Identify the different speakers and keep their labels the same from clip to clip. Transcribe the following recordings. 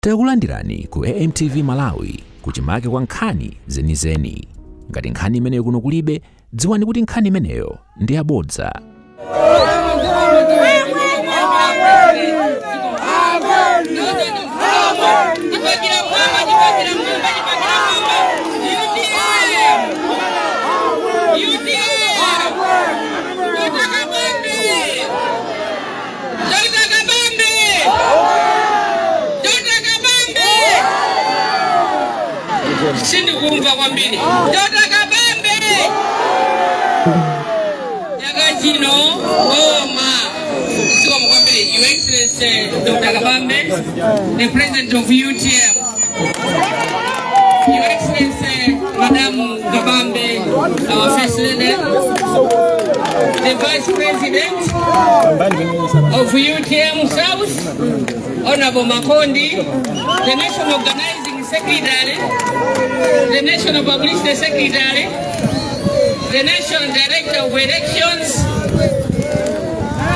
Speaker 1: Takulandirani ku AMTV Malawi, kuchimake kwa nkhani zenizeni. Ngati nkhani imeneyo kuno kulibe, dziwani kuti nkhani imeneyo ndi yabodza.
Speaker 2: Dr. Kabambe! Dr. Kabambe! Sindikumva kwambiri. Dr. Kabambe! Chaka chino boma. Zikomo kwambiri. Your Excellency Dr. Kabambe, the President of UTM. Your Excellency Madam Kabambe, our First Lady, the Vice President of UTM South, Honorable Makondi, the National Organizing Secretary, the National Publicity Secretary, the National Director of Elections,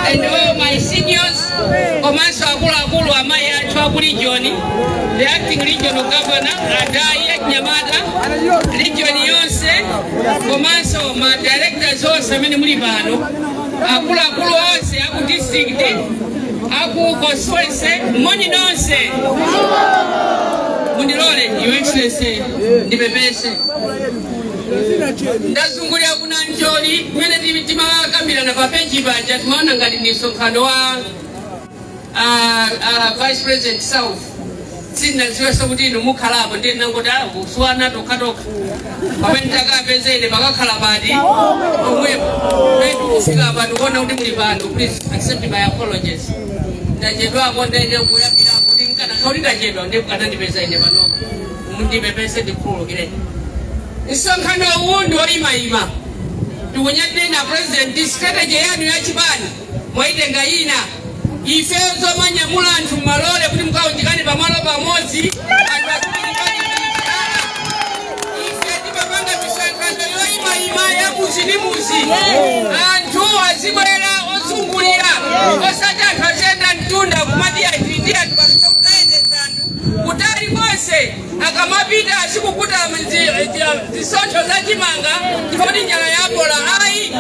Speaker 2: and all my seniors, komanso akuluakulu, amayi athu aku region, the acting regional governor, Adai Achinyamata, region yonse, komanso ma directors onse amene muli pano, akuluakulu onse aku district, aku constituency, moni nonse. Mundilole, Your Excellency, ndipepese. Ndazungulira kuna Njoli kumene timakambirana pa peji paja, timaona ngati ndi msonkhano wa Vice President South. Sindinadziwenso kuti inu mukhalapo, ndiye ndinangoti kusuwana tokhatokha. Pamene takapezene pakakhala pati pomwepo, pamene tikufika apa tikuona kuti muli pano. Please accept my apologies, ndachedwako. Ndaite kuyambirako kuti nkanakhala kuti ndachedwa, ndiye kukanandipeza ine panopa. Mundipepese, ndikhululukireni. Msonkhano uwu ndi woyimayima. Tikunyadira, President, strategy yanu ya chipani mwaitenga ina. Ife zomanyamula anthu mmalole kuti mukaunjikane pamalo pamodzi, anthu azikuchipani, ife timapanga misonkhano yoyimayima ya muzi ndi muzi, anthu azibwera ozungulira, osati anthu aziyenda mtunda kumati ati ndi anthu pamene anthu kutali konse akamapita azikukuta zisontho za chimanga chifukwa njala yabola. Ayi,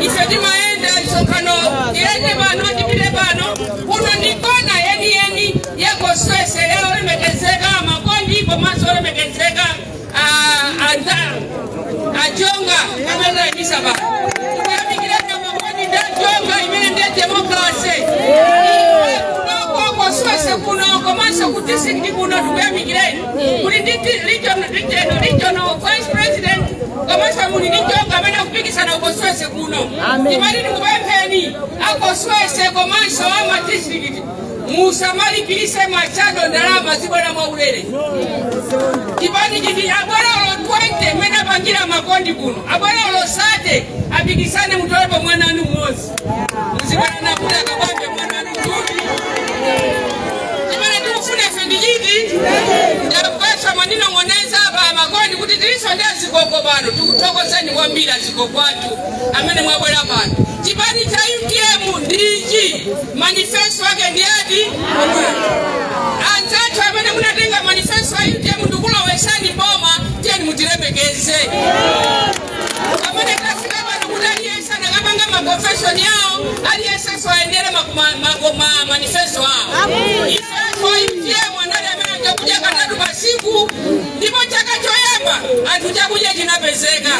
Speaker 2: ife timayenda msonkhano, tiyende pano, tipite pano. Kuno ndi kona yeniyeni ya constituency ya olemekezeka Makondi komanso olemekezeka Ajonga amene ayimisa pano. Tikuyamikirana Makondi ndi Ajonga, imene ndiye democracy. Kunoko constituency kuno komanso ku district kuno, tikuyamikireni kuti ndi regional vice president komanso muli ndi Jonga amene akupikisana ku constituency kuno. Timati tikupempheni a constituency komanso ama district, musamalipirise machado, ndalama zibwera mwaulere. Chipani chiti abwera olo 20, mmene apangira Makondi kuno, abwera olo sate, apikisane, mutolepo mwana anu mmodzi, muzibwera nakuti akabambe mwana anu mtuti. Chimene tikufuna ife ndi chiti? Ndapasa maninong'oneza apa Makondi kuti tiliso ndi azigogo pano. Tikuthokozeni kwambiri azigogo athu amene mwabwera pano. Chipani cha UTM ndichi, manifesto ake ndi ati? Anzathu amene munatenga manifesto a UTM ndikulowesani boma, tiyeni mutilemekeze. Pamene tafika pano kuti aliyense anakapanga ma confession yawo, aliyense ayendere ma manifesto awo. Ife anthu a UTM anali amene chakudya katatu pasiku, ndipo chaka choyamba anthu chakudya chinapezeka.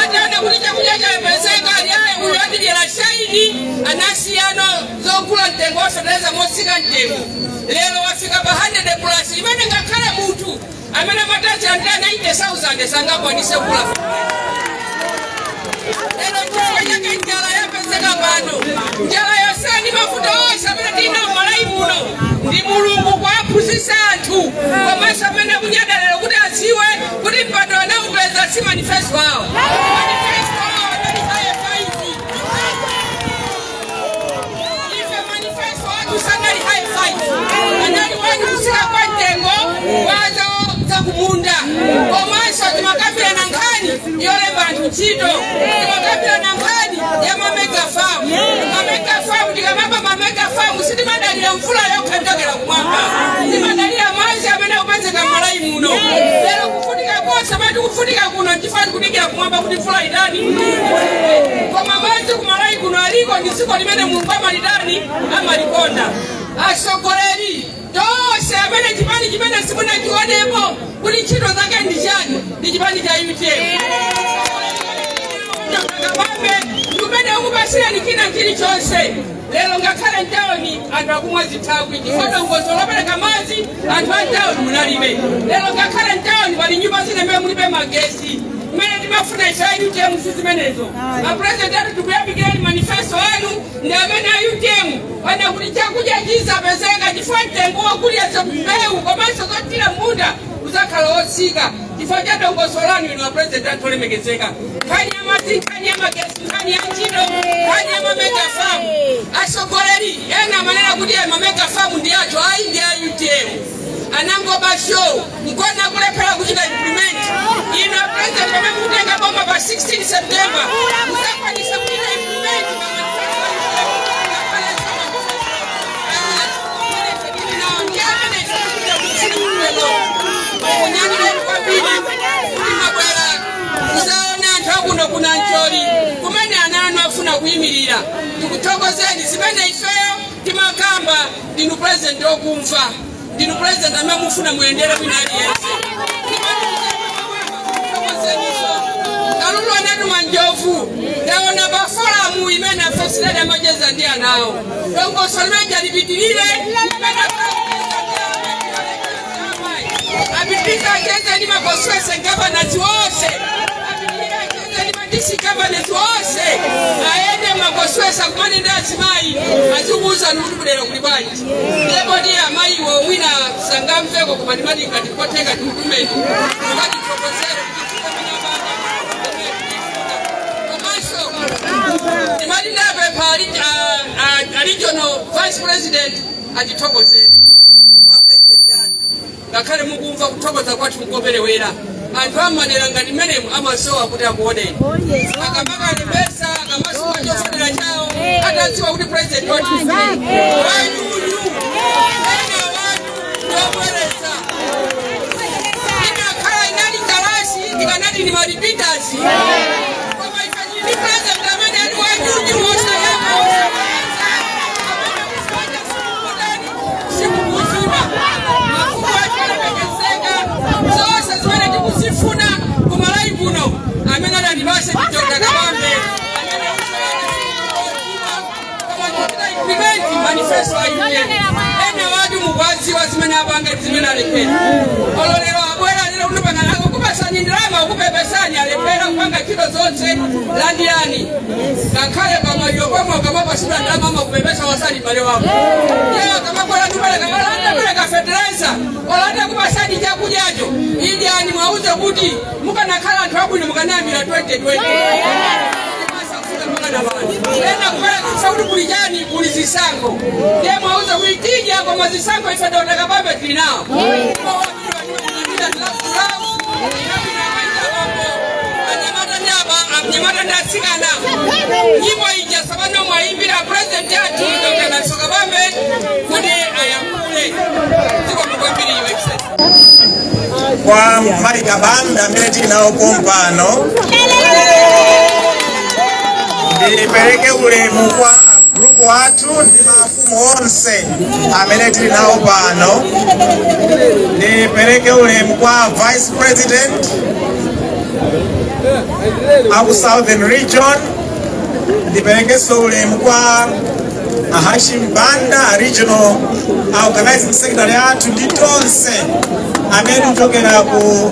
Speaker 2: Ataona kuti chakudya chapezeka, ali ayi, uyu atidyera shaidi, anasiyano zogula mtengo wa fetereza motsika mtengo. Lero wafika pa 100 plus, imene ngakhale munthu amene amatachilandira 90,000 sangakwanise kugula. Lero chifukwa chake njala yapezeka pano, njala yonse ndi mavuto onse amene tili m'Malawi muno, ndi Mulungu kuwaphunzitsa anthu komanso amene akunyada lero kuti adziwe kuti mpando anaupeza si manifesto awo. Manifesto awo anali high five. Ife manifesto athu sanali high five, anali wani kusika kwa mtengo wazo zakumunda, komanso timakambirana nkhani yolemba anthu ntchito, timakambirana nkhani ya ma mega farm. Ma mega farm, tikamamba ma mega farm, sitimadalira mvula yokha kuchokera kumwamba, timadalira madzi. Zikuvutika kuno nchifukwa tikudikira kumwamba kuti mvula itani. Koma madzi kuMalawi kuno aliko, ndi dziko limene Mulungu amalidani, amalikonda. Atsogoleri tonse amene chipani chimene simunachionepo kuti ntchito zake ndi chani ndi chipani cha UTM. Kabambe kumene ukupasirani china chilichonse. Lero ngakhale mtawuni anthu akumwa zithakwi chifukwa dongosolo lopereka madzi anthu a mtawuni munalibe. Lero ngakhale mtawuni pali nyumba zina mmene mulibe magesi. Mmene timafuna ife a UTM si zimenezo. Apresident athu, tikuyamikirani manifesto anu, ndi amene a UTM ana kuti chakudya chizapezeka chifukwa mtengo wakulya mbewu komanso zothira munda uzakhala wotsika chifukwa cha dongosolo lanu inu apresident athu olemekezeka. Nkhani ya madzi, nkhani ya magesi, nkhani ya ntchito, nkhani ya mamega farm. Atsogoleri ena amanena kuti mamega farm ndi athu. Ayi, ndi a UTM, anangoba show nkona kulephera kuchita implement. Inu apresident, pamene mukutenga boma pa 16 September, muzakwanisa kuchita implement ma manifesto a UTM, ngakhalenso manifesto tili nawo ndi amene ife tikuita kufuna. Kunyadira kwambiri kuti mabwera kuzaona anthu akuno kuna Ncholi kumene ana anu afuna kuyimirira. Tikuthokozeni zimene ifeyo timakamba. Ndinu president okumva, ndinu president amene mufuna muyendere wina aliyense. Tikuthokozeniso. Kalulu anatuma njovu. Ndaona pa forum imene afesilali amacheza ndi anawo. Dongosolo limene lipitirire, limene apitiriza acheze ndi maconstituency governors wonse, apitirire acheze ndi madistrict governors wonse, aende maconstituency akumane ndi azimayi, azikuwuzani kuti kudera kuli bwanji. Ndipo ndi amayiwo mwina sangamveko, koma ndimati ngati kotheka tikutumeni mukatithokozere kuti komanso ndimati ndapempha a regional vice president atithokozere kwa president athu. Ngakhale mukumva kuthokoza kwathu nkoperewera, anthu amadera ngati mmenemu amasowa kuti akuoneni akamakalembesa, akamasunga chofanira chawo, atadziwa kuti president wathu wanyunyu ena watu ndobwereza. Inakhala inali kalasi tikanati ni marepeaters, koma ife tili ndi president amene ali wanyunyu, wosayamba wosabwereza, amene kufanya sikukutani sikukuzuna. Mafumu athu alemekezeka, zonse zimene tikuzifuna kumalawi kuno amene adandipase ndi Dr. Kabambe, amene koma ndikuchita implement manifesto a UTM. Ena watu mukwadziwa zimene apanga ndi zimene alephera. Ololero abwera lero kundipanga akukupasani ndalama, ukupepesani, alephera kupanga ntchito zonse. Landirani ngakhale pamaliro pomwe ukamapasidwa ndalama amakupepesa wasali m'bale wako. Ndiye akamabwera ndipereka olanda fertilizer, olanda kupasani chakudyacho, idyani, mwauze kuti mukanakhala anthu abwino mukanayambira 2020 ena kupereka kuti kuli chani, kuli zisankho. Ndiye mwauze kuti tidya, koma zisankho ife Dr. Kabambe tili nawo. Anyamata ndi atsikana, nyimbo ija sabano mwayimbira president athu Dr. Dalitso Kabambe kuti ayankhule. Zikomo kwambiri, Your Excellency.
Speaker 3: Kwa Mayi Kabambe amene tili nawo pompano, ndipereke ulemu kwa agrupu athu ndi mafumu onse amene tili nawo pano. Ndipereke ulemu kwa vice president aku Southern Region. Ndiperekenso ulemu kwa Hashim Banda, regional organizing secretary athu, ndi tonse amene tikuchokera ku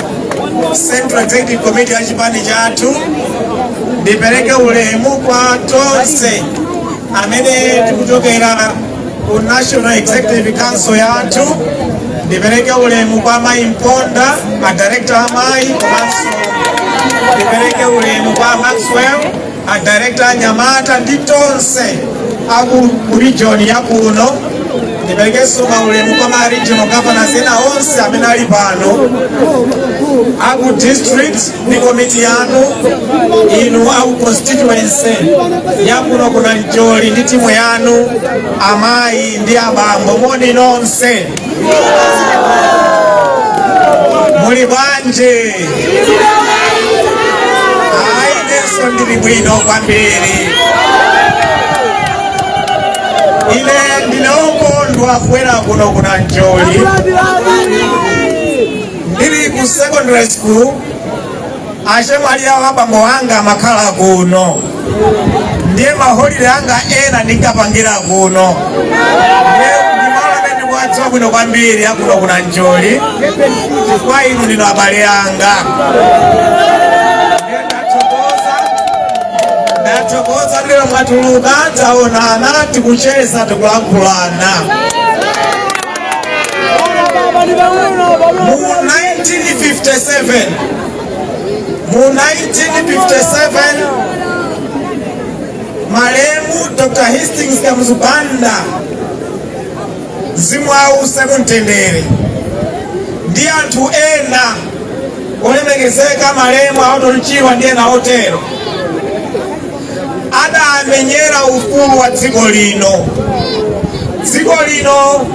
Speaker 3: Central Executive Committee ya chipani chathu. Ndipereke ulemu kwa tonse amene tikuchokera ku National Executive Council yathu. Ndipereke ulemu kwa Mayi Mponda, a director amayi, komanso ndipereke ulemu kwa Maxwell, a director anyamata, ndi tonse aku ku region ya kuno. Ndiperekenso maulemu kwa ma regional governors ena onse amene ali pano, aku district ndi komiti yanu, inu aku constituency yakuno kuna Njoli ndi timu yanu, amayi ndi abambo, moni nonse, muli bwanji? Ndili bwino kwambiri. Ine ndine okondwa kubwera kuno ku Nancholi. Ndili ku secondary school, achemwali awo abambo anga amakhala kuno, ndiye ma holiday anga ena ndinkapangira kuno. Ndiye ndimalo amene ndikuwadziwa bwino kwambiri akuno ku Nancholi, chifukwa inu ndinu abale anga. Ndiye ndathokoza, ndathokoza lero mwatuluka, taonana, tikucheza, tikulankhulana. Mu 1957, mu 1957, malemu Dr Hastings Kamuzu Banda, mzimu wawo uuse mumtendere, ndi anthu ena olemekezeka, malemu a Orton Chirwa ndi ena otero, adamenyera ufulu wa dziko lino. Dziko lino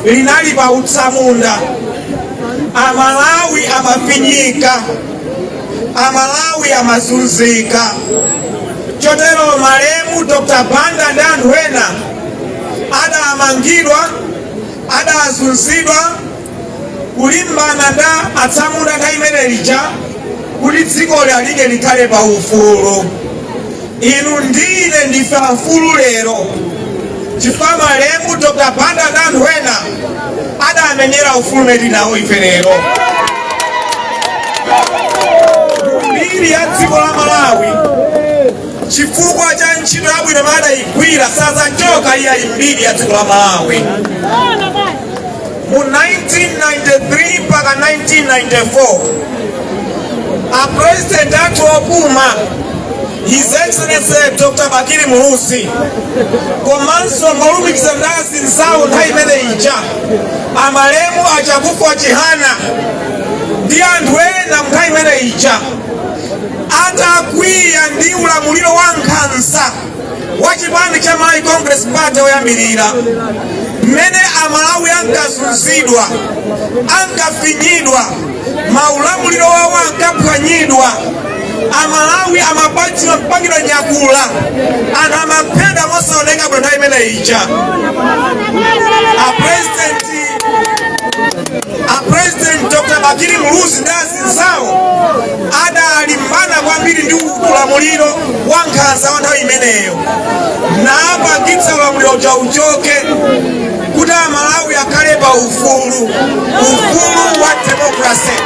Speaker 3: linali pa utsamunda, Amalawi amafinyika, Amalawi amazunzika. Chotero malemu Dr Banda ndi anthu ena adamangidwa, adazunzidwa kulimbana nda atsamunda nthawi imene ija kuti dziko lalike likhale pa ufulu. Inu ndine ndife afulu lero chifukwa malemu Dr Banda ndi anthu ena adamenyera ufulu umene tili nawo ife lero. Mbiri ya dziko la Malawi, chifukwa cha ntchito yabwino imene adayigwira, sadzachoka iyayi mbiri ya dziko la Malawi. Mu 1993 mpaka 1994, a president athu opuma, His Excellency Dr Bakili Muluzi, komanso molumikiza ndi azinzawo nthawi imene ija, amalemu a Chakufwa Chihana ndi anthu ena nthawi imene ija, atakwiya ndi ulamuliro wa nkhanza wa chipani cha Malawi Congress Party oyambirira, mmene Amalawi ankazunzidwa, ankafinyidwa, maulamuliro wawo ankaphwanyidwa, Amalawi amapangidwa nyakula, anthu amaphedwa mosaoneka bwino nthawi imene ija, a president Dr Bakili Muluzi ndi azinzawo adalimbana kwambiri ndi ulamuliro wa nkhanza wa nthawi imeneyo, napangitsa ulamuliro uja uchoke kuti Amalawi akhale pa ufulu, ufulu wa democracy,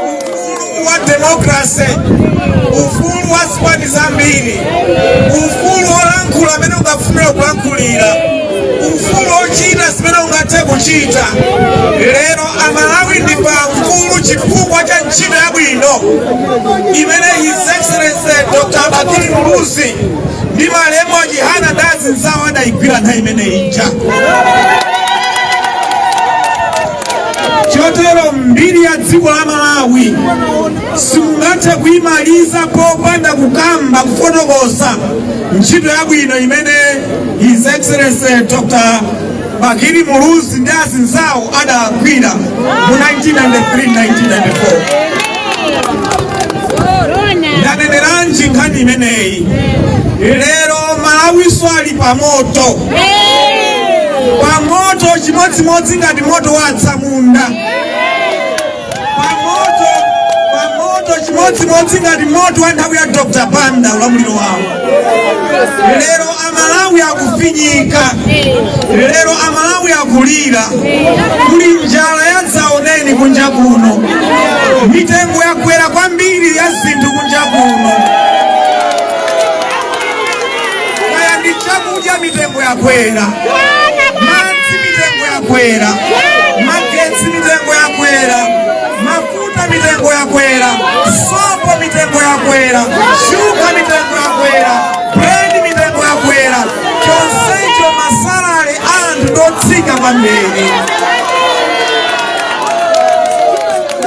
Speaker 3: ufulu wa democracy, ufulu wa zipani zambiri, ufulu wolankhula amene ungafunire kulankhulira, ufulu wochita zimene ungathe kuchita. Lero Amalawi ndi pa ufulu chifukwa cha ntchito yabwino imene His Excellency Dr Bakili Muluzi ndi malemu a Chihana ndi azinzawo adayigwira nthawi imene ija. Chotero mbiri ya dziko la Malawi simungathe kuyimaliza popanda kukamba, kufotokoza ntchito yabwino imene His Excellency Dr Bakili Muluzi ndi azinzawo adagwira mu 1993 1994. Ndaneneranji nkhani imeneyi? Lero Malawiso ali pamoto, pamoto chimodzimodzi ngati moto wa atsamunda, pamoto, pamoto chimodzimodzi ngati moto wa nthawi ya Dr Banda, ulamuliro wawo. Lero Amalawi akufinyika, lero Amalawi akulira, kuli njala yadzaoneni kunja kuno, mitengo yakwera kwambiri ya zinthu kunja kuno, kaya ndi chakudya mitengo yakwera, madzi mitengo yakwera, magetsi mitengo yakwera, mafuta mitengo yakwera, sopo mitengo yakwera, shuga mitengo yakwera, bread mitengo yakwera. Chonsecho ma salary anthu ndotsika kwambiri.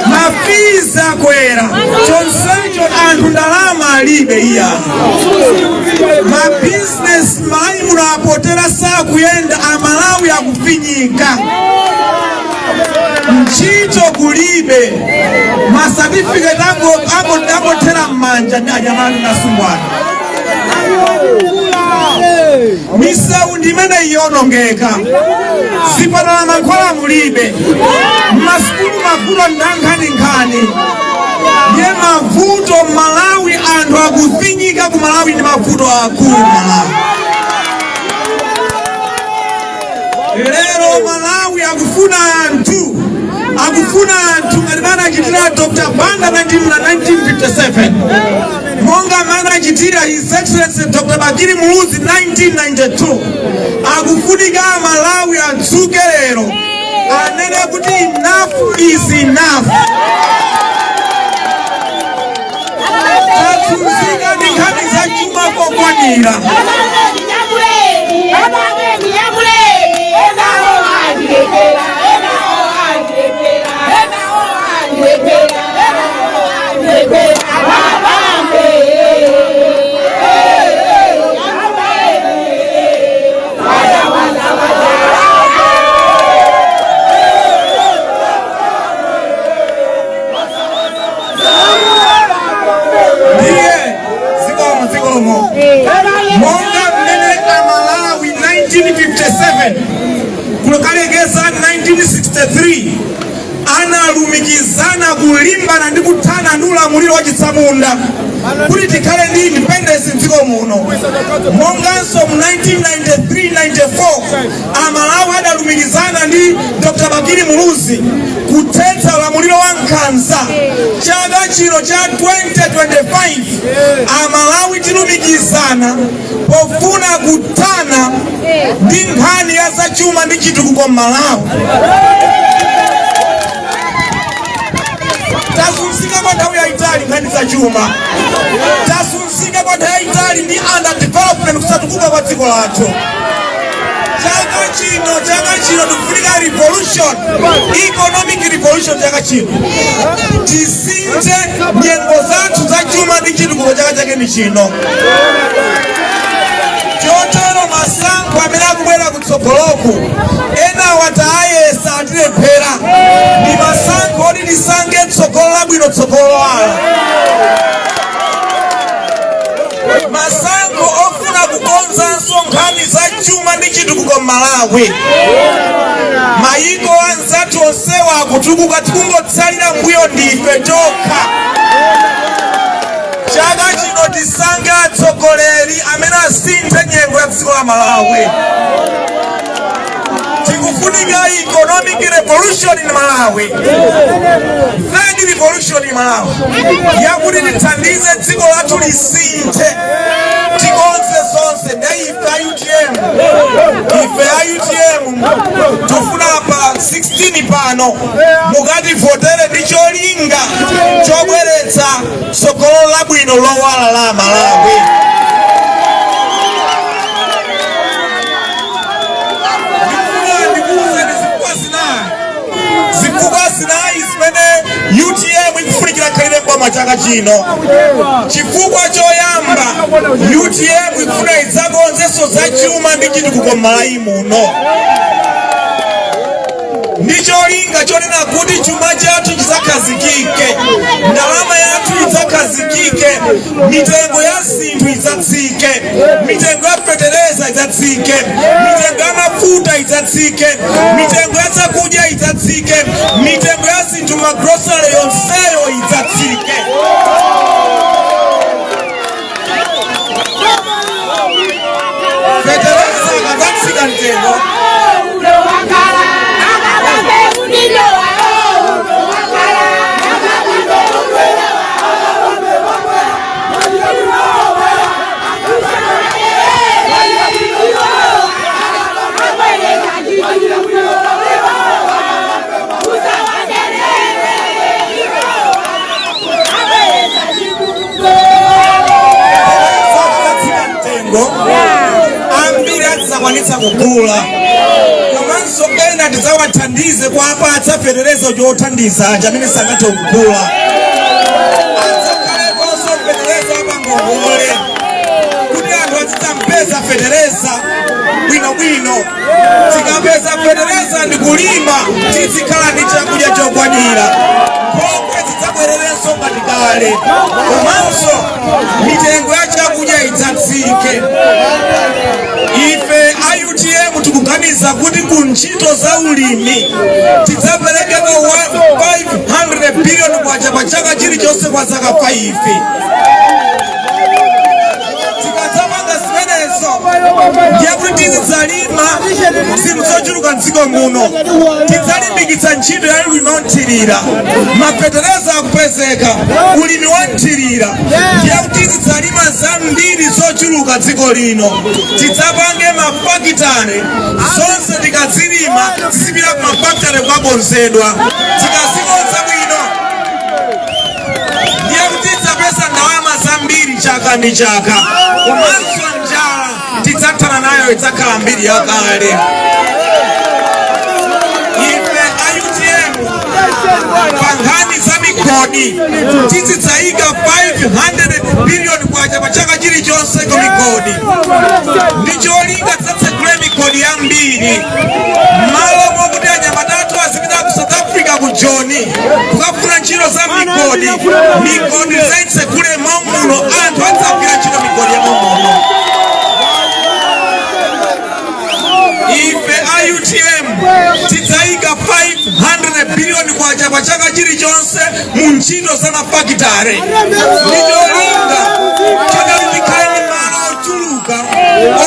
Speaker 3: Ma fees akwera, chonsecho anthu ndalama alibe iya. Mabizinesi Malawi muno apotera, sakuyenda, Amalawi akufinyika. Ntchito kulibe, masatifiketi angothera m'manja ndi anyamata ndi asungwana. Misewu ndi imene iyonongeka, zipatala mankhwala mulibe, masukulu mavuto ndankhaninkhani. Ndiye mavuto Malawi, anthu akufinyika ku Malawi ndi mavuto akulu. Malawi lero, Malawi akufuna anthu, akufuna anthu ngati mene achitira Dr Banda 1957, monga mene achitira His Excellency Dr Bakili Muluzi 1992. Akufunika Malawi adzuke lero, anene kuti enough is enough. Taphunzika ndi nkhani za chuma kokwanira. Ndiye zikomo, zikomo. Monga mmene Amalawi 1957 kulokalekeza 1963 analumikizana kulimbana ndi kuthana ndi ulamuliro wa chitsamunda kuti tikhale ndi independence mdziko muno, monganso mu 1993-94 Amalawi adalumikizana ndi Dr Bakili Muluzi kuthetsa ulamuliro wa nkhanza, chaka chino cha 2025 Amalawi tilumikizana pofuna kuthana ndi nkhani ya zachuma ndi chitukuko m'Malawi. Tazunzika kwa nthawi yayitali nkhani za chuma, tazunzika kwa nthawi yayitali ndi underdevelopment, kusatukuka kwa dziko lathu. Chaka chino, chaka chino tikufunika revolution, economic revolution. Chaka chino tisinthe nyengo zathu za chuma ndi chitukuko. Chaka chake ndi chino. Chotero masankho amene akubwera kutsogoloku, ena watayesa atilephera, ndi masankho oti tisankhe tsogolo labwino, tsogolo lowala, masankho ofuna kukonzanso nkhani za chuma ndi chitukuko m'Malawi. Mayiko anzathu onsewa akutukuka, tikungotsalira mbuyo ndife tokha. Chaka chino tisankhe atsogoleri amene asinthe nyengo ya dziko la Malawi. Tikufunika economic revolution in Malawi, third revolution in Malawi, yakuti tithandize dziko lathu lisinthe, tikonze zonse. Ndi ife a UTM, ife a UTM tufuna pa 16 pano mukativotere ndi cholinga chobweretsa tsogolo labwino lowala la Malawi. Ndikufuna ndikuwuzeni zifukwa zinayi, zifukwa zinayi zimene UTM ikufunikira khalire boma chaka chino. Chifukwa choyamba, UTM ikufuna idzakonzenso za chuma ndi chitukuko m'Malawi muno ndi cholinga chonena kuti chuma chathu chidzakhazikike, ndalama yathu idzakhazikike, mitengo ya zinthu idzatsike, mitengo ya fetereza idzatsike, mitengo ya mafuta idzatsike, mitengo ya zakudya idzatsike, mitengo ya zinthu ma grocery yonseyo idzatsike. Fetereza akadzatsika mtengo, fetereza mtengo, ambiri adzakwanitsa kugula, komanso ena tidzawathandize kuwapatsa fetereza chothandiza aja amene sangathe kugula. Adzakhaleponso fetereza wapangongole kuti anthu azidzampeza fetereza bwinobwino. Tikapeza fetereza ndi kulima, tizikhala ndi chakudya chokwanira. Tidzagwadira, nkhokwe zidzabwererenso ngati kale, komanso mitengo ya chakudya idzatsike. Ife a UTM tikuganiza kuti ku ntchito za ulimi tidzaperekeko 500 billion kwacha pa chaka chilichonse kwa zaka 5. Tikadzapanga zimenezo, ndiye kuti tizidzalima zinthu zochuluka mdziko muno. Tidzalimbikitsa ntchito ya ulimi wa mthirira, mafetereza akupezeka, ulimi wa mthirira, ndiye kuti tizidzalima zambiri zochuluka dziko lino. Tidzapange mafakitale, zonse tikadzilima zizipita ku mafakitale kukakonzedwa. Tikazikonza bwino, ndiye kuti tidzapeza ndalama zambiri chaka ndi chaka, komanso njala tidzathana nayo, idzakhala mbiri yakale. Ife a UTM pa nkhani za migodi tizidzayika 500 billion kwacha pa chaka chilichonse ku migodi, ndi cholinga tidzatsekule migodi yambiri, malo mokuti anyamata athu azipita ku South Africa, ku Joni, kukafuna ntchito za migodi. Migodi tidzayitsekule momuno, anthu adzagwira ntchito migodi ya momuno. Ife a UTM tidzayika 500 billion kwacha pa chaka chilichonse mu ntchito za mafakitale, ndi cholinga choti tikhale ndi malo ochuluka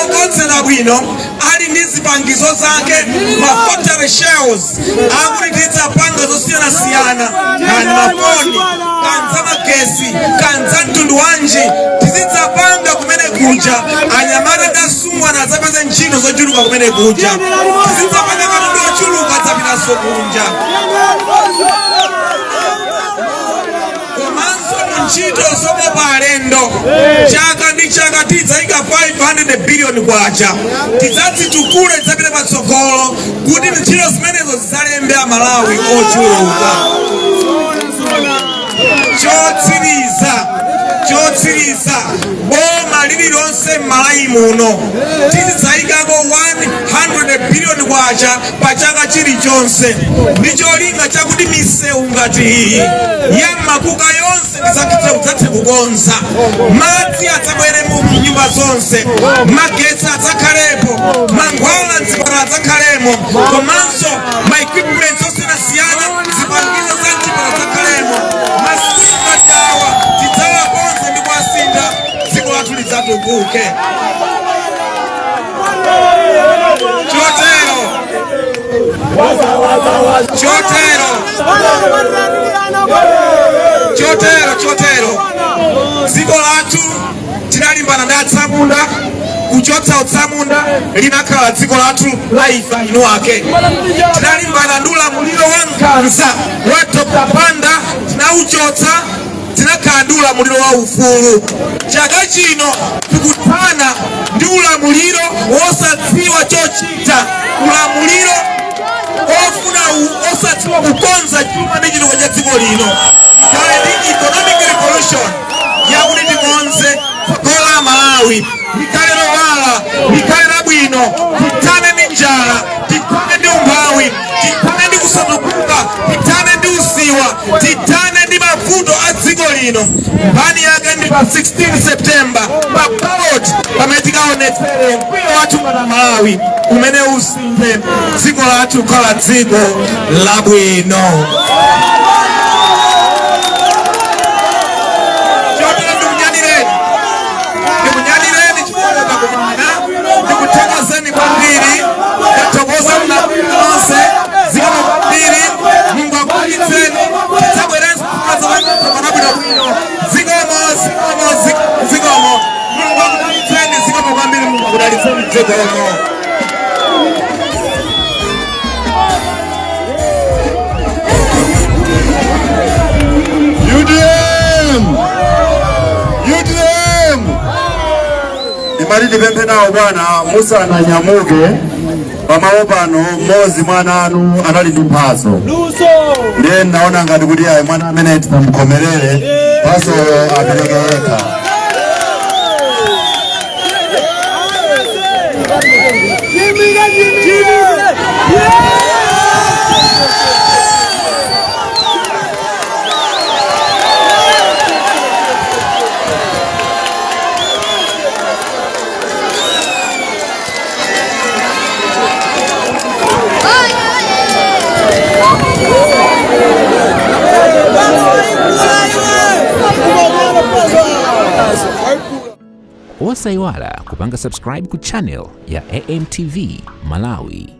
Speaker 3: okonzera bwino, ali ndi zipangizo zake, ma factory shells, akuti tidzapanga zosiyanasiyana, kani mafoni, kani za magesi, kani za mtundu wanji, tizidzapanga kumene kuja. Anyamata ndi asungwana adzapeza ntchito zochuluka kumene kuja. Tizidzapanga katundu ochuluka, adzapitanso kunja. Komanso mu ntchito zokopa alendo, chaka ndi chaka tidzayika 500 billion kwacha, tidzazitukule, tidzapita patsogolo kuti ntchito zimenezo zidzalembe Amalawi ochuluka. Chotsiriza, boma lililonse m'Malawi muno tizidzayikako 100 billion kwacha pa chaka chilichonse, ndi cholinga chakuti misewu ngati iyi ya makuka yonse tidzathe kukonza, madzi adzabwere mu nyumba zonse, magetsi adzakhalepo, mankhwala mzipatala adzakhalemo, komanso ma equipment osiyanasiyana, zipangizo za mchipatala adzakhalemo. Masukulu ngati awa tidzawakonza ndi kuwasintha, dziko lathu lidzatukuke. Chotero dziko lathu tinalimbana ndi atsamunda, kuchotsa utsamunda, linakhala dziko lathu la ife inu ake. Tinalimbana ndi ulamuliro wa nkhanza wa Dr Banda, tinauchotsa, tinakhala ndi ulamuliro wa ufulu. Chaka chino tikuthana ndi ulamuliro wosadziwa chochita, ulamuliro ofuna osadziwa kukonza chuma ndi chitukuko cha dziko lino. Tikhale ndi economic revolution yakuti tikonze tsogolo la Malawi, likhale lowala, likhale labwino. Tithane ndi njala, tithane ndi umphawi, tithane ndi kusatukuka, tithane ndi usiwa, tithane ndi mavuto a dziko lino. Nkhani yake ndi pa 16 September pa ballot, pamene tikaonetsere mkwiyo wathu ngati Malawi umene usinthe dziko lathu kukhala dziko labwino. Chotero ndikunyadireni chifukwa takumana. Ndikuthokozeni kwambiri, ndathokoza nonse, zikomo kwambiri. Mulungu akudalitseni. Tidzabwerenso kudzapanga bwinobwino. Zikomo, zikomo, zikomo. Mulungu akudalitseni. Zikomo kwambiri. Mulungu akudalitseni. Zikomo.
Speaker 4: UTM! UTM! Ndimati ndipemphe nawo bwana, musananyamuke pamalo pano, mmodzi mwana anu anali ndi mphatso, ndiye ndaona ngati kuti ayi, mwana amene tisamukhomerere, mphatsoyo apereke yekha.
Speaker 1: Osayiwala kupanga subscribe ku channel ya AMTV Malawi.